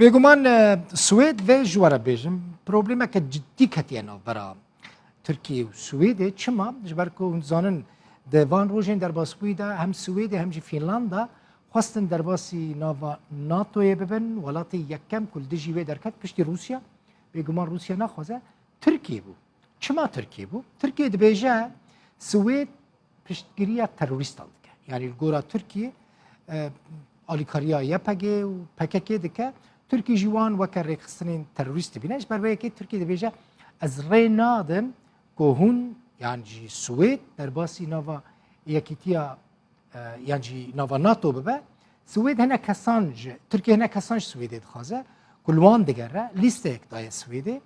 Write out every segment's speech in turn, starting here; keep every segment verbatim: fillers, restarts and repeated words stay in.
Bêguman, e, Swêd vê ji we re bêjim, problemeke cidî ketiye navbera Tirkiye û Swêdê. Çima? Ji ber ku hûn zanin, di van rojên derbasbûyî de hem Swêdê hem jî Fînlanda xwestin derbasî nava NATOyê bibin. Welatê yekem ku li dijî wê derket piştî Rûsya, bêguman Rûsya naxwaze, Tirkiye bû. Çima Tirkiye bû? Tirkiye dibêje Swêd piştgiriya terorîstan dike. Yanî li gora Tirkiye, e, alîkariya Y P G û P K K dike. Tirkiye jî wan weke rêxistinên terorîst dibîne. Ji ber vê yekê Tirkiye dibêje, ez rê nadim ku hûn, yan jî Swêd, derbasî nava yekîtiya, e, yan jî nava NATO bibe. Swêd hinek kesan ji, Tirkiye hinek kesan ji Swêdê dixwaze ku li wan digere, lîsteyek daye Swêdê.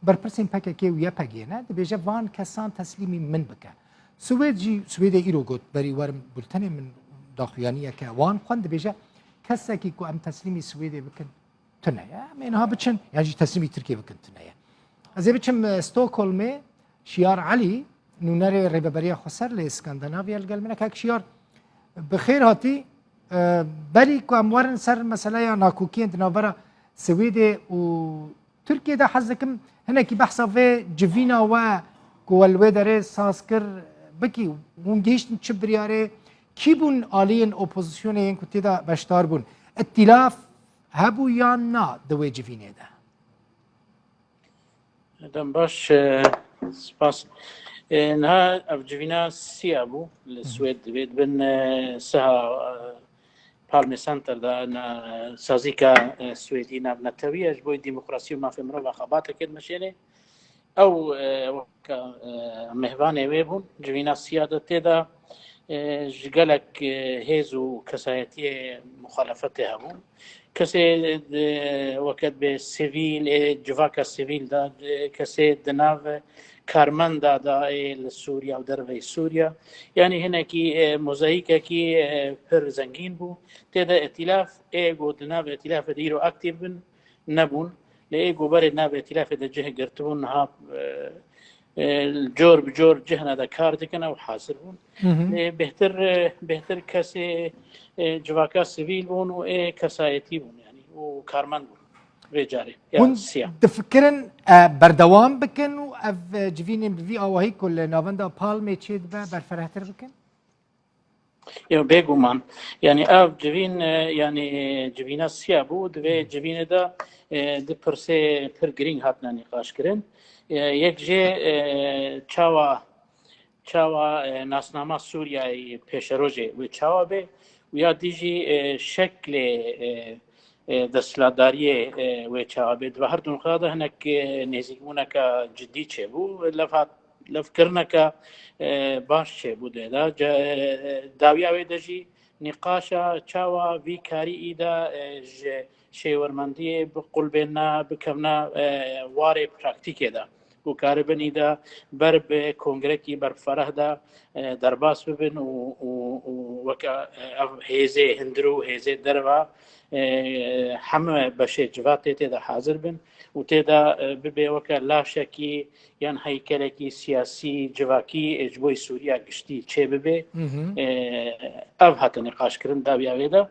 Berpirsên P K K û Y P G ne, dibêje van kesan teslîmî min bike. Swêd jî, Swêdê îro got, berî werim bultenê min daxuyaniyeke wan xwend, dibêje kesekî ku em teslîmî Swêdê bikin, tune ye. Em ê niha biçin, yan jî teslîmî Tirkiye bikin, tune ye. Ez ê biçim, e, Stockholmê, Şiyar Elî, nûnerê Rêveberiya Xweser lê Skandinavya li gel min e. Kak Şiyar, bi xêr hatî. E, berî ku em werin ser meseleya nakokiyên di navbera Swêdê û Tirkiye de, hez dikim hinekî behsa vê civîna we ku we li wê derê saz kir bikî. Hûn gihîştin çi biryarê? Kî bûn aliyên opozisyonê yên ku tê de beşdar bûn? Îtîlaf hebû yan na di wê civînê de? Dem baş, e, spas. E, niha ev civîna siya bû li Swêd. Divê dibin, e, siha, e, Palme Center de, na, sazîka, e, Swêdî navnetewî ye ji bo demokrasî û mafê mirov xebateke dimeşêne. Ew, e, weke, e, mêvanê wê bûn, civîna siya de tê de, e, ji gelek, e, hêz û kesayetiyê muxalefetê hebûn. Kesê, e, weke dibê sivîl, ê civaka sivîl de, e, kesê di nav karmenda de ê li Sûriya û derveyî Sûriya. Yanî hinekî, e, mozayîkekî, e, pir zengîn bû. Tê de îtîlaf, ê ku di nav îtîlafê de îro aktîf bin, nebûn. Lê ê ku berê di nav îtîlafê de cih girtibûn, niha, e, e, cor bi cor cihna de kar dikin ew hazir bûn. Lê bêhtir, e, bêhtir kesê, e, civaka sivîl bûn û ê kesayetî bûn, yanî û karmend bûn. Vê carê ya Hûn siya. Difikirin, e, berdewam bikin û ev, e, civînên bi vî awahî ku li navenda Palmê çêdibe berfirehtir bikin? Yo, bêguman. Yanî ev civîn, e, yanî civîna siya bû, di vê civînê de, e, di pirsê pir girîng hatine nîqaş kirin. E, yek jê, e, çawa, çawa, e, nasnama Sûriyeyê pêşerojê wê çawa bê û ya dî jî, e, şeklê, e, e, desthilatdariyê, e, wê çawa bê. Di her du nixda de hinek, e, nêzîkbûneke cidî çêbû. Lev hat, levkirineke, e, baş çêbû dê de. Ce-, e, dawiya wê de jî nîqaşa çawa vî karî î de, e, ji şêwirmendiyê biqulbêne, bikevne, e, warê praktîkê de. Ku karibin î de ber bi kongrekî berfereh de, e, derbas bibin û, û, û weke, e, ev hêzê hundir û hêzê derve, e, heme beşê civatê tê de hazir bin û tê de, e, bibe weke laşekî yan heykelekî siyasî, civakî, e, ji bo Sûriya giştî çê bibe. E, ev hate nîqaşkirin dawiya wê de.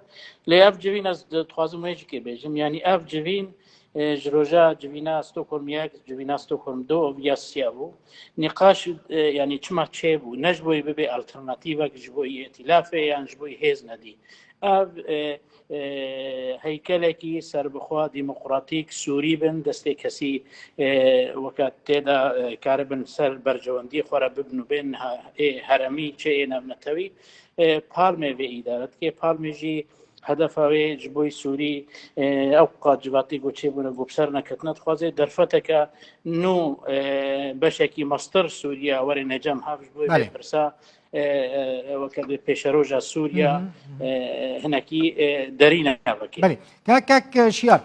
Lê ev civîn ez dixwazim wê jî kê bêjim. Yanî ev civîn, e, ji roja civîna Stockholm yek, civîna Stockholm du ya siya bû. Nîqaş, e, yanî çima çêbû? Ne ji bo bibe alternatîvek ji bo îtîlafê yan ji bo hêz nedî. Ev, e, e, heykelekî serbixwe demokratîk Sûrî bin, destê kesî, e, weke tê de, e, karibin ser berjewendiyê xwe re bibin û bên ha-, ê heremî çi ê navnetewî, e, Palmê vê îdare dike. Palmê jî hedefa wê ji bo Sûrî, e, ew qat civatê ku çêbûne ku bi ser neketine dixwaze derfeteke nû, e, beşekî mestir Sûriya were necem hev ji bo vê Belê. pirsa, e, e, weke bi pêşeroja Sûriya, Hı hı, hı hı. e, hinekî, e, derîne vekê. Belê. Kek, kek, e, Şiyar,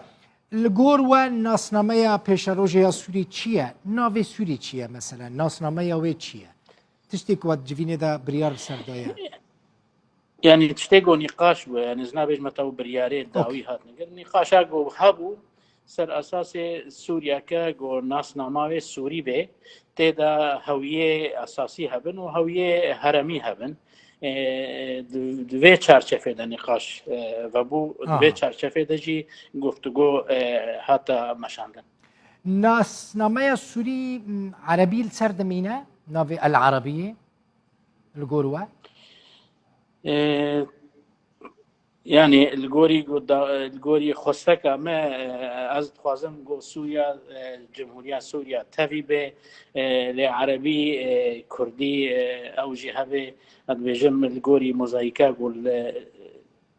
li gor we nasnameya pêşerojê ya Sûrî çi ye? Navê Sûrî çi ye mesela? Nasnameya wê çi ye? Tiştê ku we di civînê de biryar li ser daye? Yanî tiştê ku nîqaş bû, yanî ez nabêjim heta û biryarê Ok. dawî hatine kirin. Nîqaşa ku hebû, ser esasê Sûriyeke ku nasnama wê Sûrî bê, tê de hewiyê esasî hebin û hewiyê heremî hebin. e, di, di vê çarçefê de nîqaş, e, vebû, di vê Aha. çarçefê de jî guftûgo, e, hate meşandin. Nasnameya Sûrî, m, Erebî li ser dimîne, navê El Erebiyê, li gor we? E, Yani, li gorî ku da, li gorî xwesteka me, e, ez dixwazim ku Sûriya, e, Cumhuriya Sûriya tevî be, e, lê Erebî, e, Kurdî, e, ew jî hebe, ez dibêjim, li gorî mozayîka ku li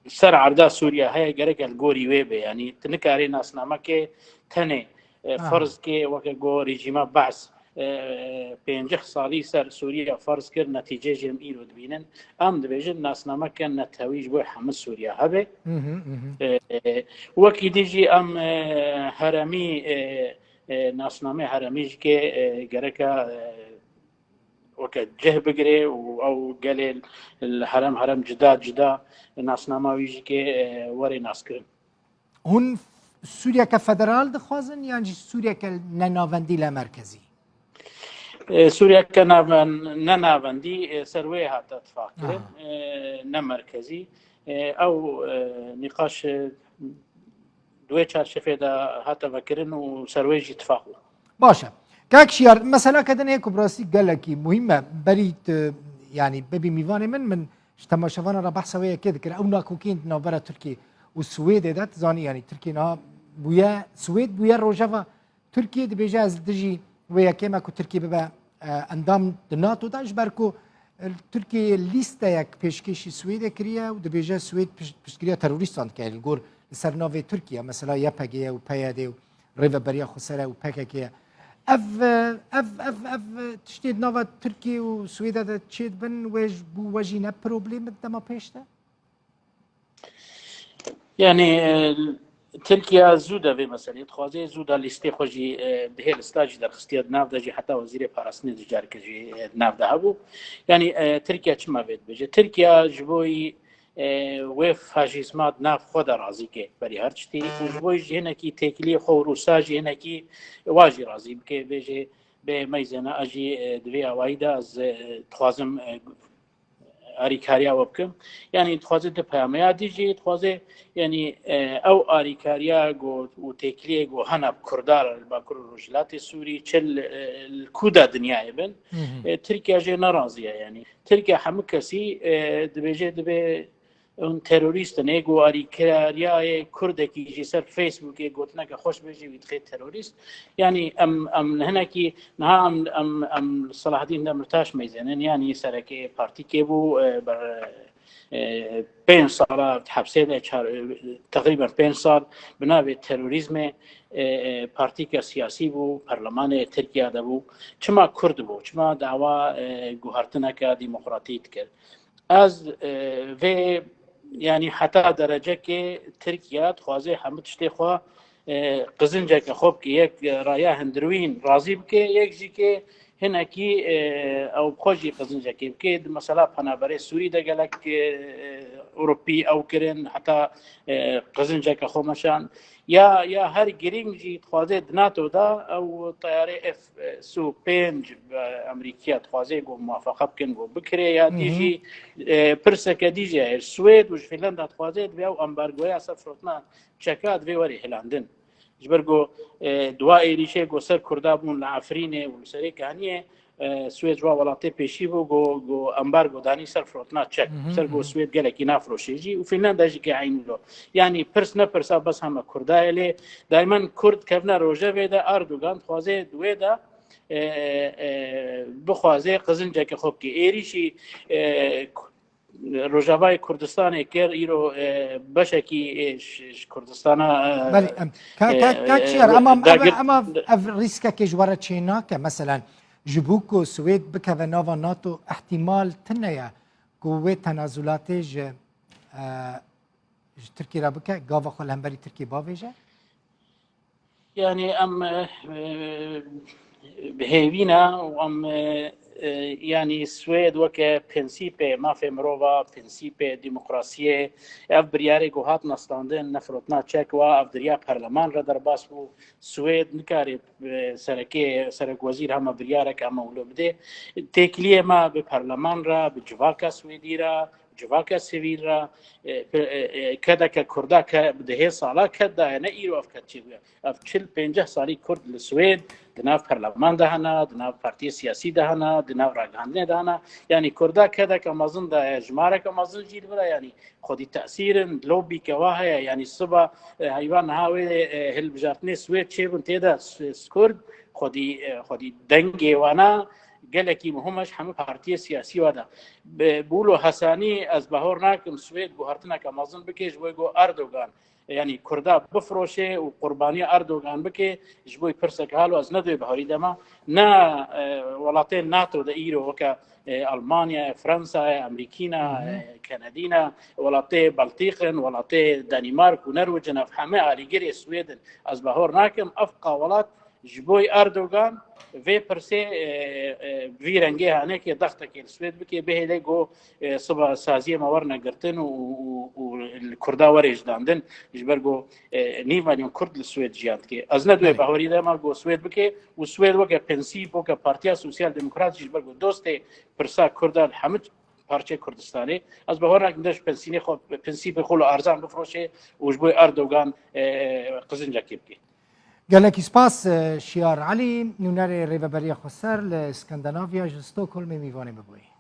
ser erda Sûriya heye, gereke li gorî wê be. Yani, tu nikarî nasnamekê tenê, e, Aha. ferz ke weke ku rejîma Be's, e, pêncî salî ser Sûriya ferz kir, netîcê jî em îro dibînin. Em dibêjin nasnameke netewî ji bo hemû Sûriya hebe. Mhm, mhm. E, e, wekî dî jî em, e, heremî, e, e, nasnamê heremî jî ke, e, gereka, e, weke cih bigire û ew gelê li herem herem cida cida nasnama wî jî ke, e, were naskirin. Hûn Sûriyeke federal dixwazin yan jî Sûriyeke nenavendî le merkezî? E, Sûriyeke naven-, nenavendî, e, ser wê hate tifaqkirin, Aha. e, ne merkezî. E, ew, e, nîqaş, e, di wê çarçefê de hate vekirin û ser wê jî tifaq bû. Baş e. Kak Şiyar, meseleke din heye ku bi rastî gelekî muhîm e. Berî tu, yanî bibî mîvanê min, min ji temaşevanan re behsa wê yekê dikir. Ew nakokiyên di navbera Tirkiye û Swêdê de, tu zanî, yanî Tirkiye niha bûye, Swêd bûye rojeva Tirkiye, dibêje ez dijî wê yekê me ku Tirkiye bibe, e, endam di NATO de, ji ber ku, e, Tirkiye lîsteyek pêşkêşî Swêdê kiriye û dibêje Swêd piş-, piştgiriya terorîstan dike li gor li ser navê Tirkiye, mesela Y P G ye û P Y D û Rêveberiya Xwesere û P K K ye. Ev, e, ev, ev, ev, e, tiştê di nava Tirkiye û Swêde de çêdibin, wê ji, bo we jî ne problêm e di dema pêş de? Yani, e, Tirkiye zû de vê meselê dixwaze, zû de lîstê xwe jî, e, bi hêlista jî derxistiye, di nav de jî heta Wezîrê Parastinê jî careke jî, e, di nav de hebû. Yani, e, Tirkiye çima vê dibêje? Tirkiye ji bo yî, e, wê faşîzma di nav xwe de razî ke berî her tiştî û ji bo yî jî hinekî têkiliyê xwe û Rûsa jî hinekî wa jî razî bike, bêje bê meyzêne ez jî, e, di vê awayî de ez, e, dixwazim, e, alîkariya we bikim. Yanî dixwaze di peyameya dî jî dixwaze, yanî, e, ew alîkariya ku û têkiliyê ku hene bi Kurda re li Bakur û Rojhilatê Sûrî, çi li, e, li ku de dinyayê bin, Hı hı. e, Tirkiye jê nerazî ye. Yanî Tirkiye hemû kesî, e, dibêje dibe hûn terorîst in, ê ku alîkariyayê Kurdekî jî ser Facebookê gotineke xweş bêjî wî dixê terorîst. Yanî em, em hinekî niha em, em, em Selahaddîn Demirtaş meyzênin, yanî serekê partîkê bû, e, ber, e, pênc sala hepsê de, çar, e, teqrîben pênc sal bi navê terorîzmê, e, e, partîke siyasî bû, perlemanê Tirkiye de bû. Çima Kurd bû? Çima dawa, e, guhertineke demokratî dikir? Ez, e, vê, yanî heta derecekê Tirkiye dixwaze hemû tiştê xwe, e, qizinceke xwe bike, yek, e, raya hundirwîn razî bike, yek jî ke hinekî, e, ew bi xwe jî qizincekê bike. Di mesela penaberê Sûrî de gelek, e, Ewropî ew kirin, heta, e, qizinceke xwe meşand. Ya, ya her girîng jî dixwaze di NATO de ew teyarê F Su pênc, e, Amerîkiya dixwaze ku muwafeqe bikin ku bikirê, ya dî Hı hı. jî, e, pirseke dî jî heye. Swêd û ji Fînlanda dixwaze divê ew ambargoya ser firotina çeka divê were hilandin. Ji ber ku, e, dua êrîşê ku ser Kurda bûn li Efrînê û li Serê Kaniyê, e, Swêd ji wa welatê pêşî bû ku, ku ambargo danî ser firotina çek. Hı hı, Ser ku hı hı. Swêd gelekî nafiroşê jî û Fînlanda jî ke eynî lo. Yanî pirs ne pirsa bes heme Kurda ye lê daymen Kurd kevne rojevê de Erdogan dixwaze di wê de, e, e, bixwaze qizinceke xwe bike. Êrîşî, e, Rojavayê Kurdistanê kir, îro, e, beşekî, e, ji, ji Kurdistana, e, Belê, em, ka, e, ka, ka e, çiyar, e, em, em, dagir- em, em, ev rîskekê ji we re çê nake. Meselen, ji bo ku Swêd bikeve nava NATO, ihtimal tune ye ku wê tenazulatê ji, e, ji Tirkî re bike, gava xwe li hemberî Tirkî bavêje? Yani em, e, e, bi hêvî ne û em, e, e, yanî Swêd weke prensîpê mafê mirova, prensîpê demokrasiyê, ev biryarê ku hat nastandin, nefirotina çek wa, ev di riya perleman re derbas bû. Swêd nikare, e, serekê, serekwezîr hema biryarek hema wilo bide. Têkiliyê me bi perleman re, bi civaka Swêdî re, civaka sivîl re, e, pe-, e, e, kedeke Kurda ke bi dehê sala ked daye, ne îro ev ked çêbûye. Ev çil pênceh salî Kurd li Swêd di nav perleman de hene, di nav partiyê siyasî de hene, di nav ragihandinê de hene. Yanî Kurda kedeke mezin daye, jimareke mezin jî li vir e, yanî xwedî tesîr in, lobîke wa heye, yanî siba, e, heyvan niha wê, e, hilbijartinê Swêd çêbûn tê de s-, s-, Kurd, xwedî, e, xwedî dengê wana gelekî muhim e ji hemû partiyê siyasî wa de. Bi, bi wilo hesanî ez bahor nakim Swêd guhertineke mezin bike ji bo ku Erdogan, yanî Kurda bifiroşe û qurbaniya Erdogan bike ji bo pirseke halo ez ne dê baharî dema. Ne, e, welatê NATO de îro weke, e, Almanya, Fransa, Amerîkîna, e, Kanadîna, welatê Baltîk in, welatê Danîmark û Norwêc in, ev heme alîgirê Swêd in. Ez bahor nakim ev qa welat ji bo Erdogan vê pirsê, e, e, vî rengê hanekê dextekê li Swêd bike, bihêle ku, e, siba saziyê me werne girtin û, û, û, û li Kurda were ji dandin, ji ber ku, e, nîv milyon Kurd li Swêd jiyan dike. Ez ne duyê Belê. Bawerî de me ku Swêd bike û Swêd weke prensîp, weke Partiya Sosyal Demokrat jî ji ber ku dostê pirsa Kurda li hemû parçeyê Kurdistanê. Ez bahor nakim de ji prensînê xwe, prensîpê xwe li arzan bifroşe û ji bo Erdogan, e, qizincekê bike. Gelekî spas, e, Şiyar Elî, nûnerê Rêveberiya Xweser li Skandinavya ji Stockholmê mîvanê me bûyî.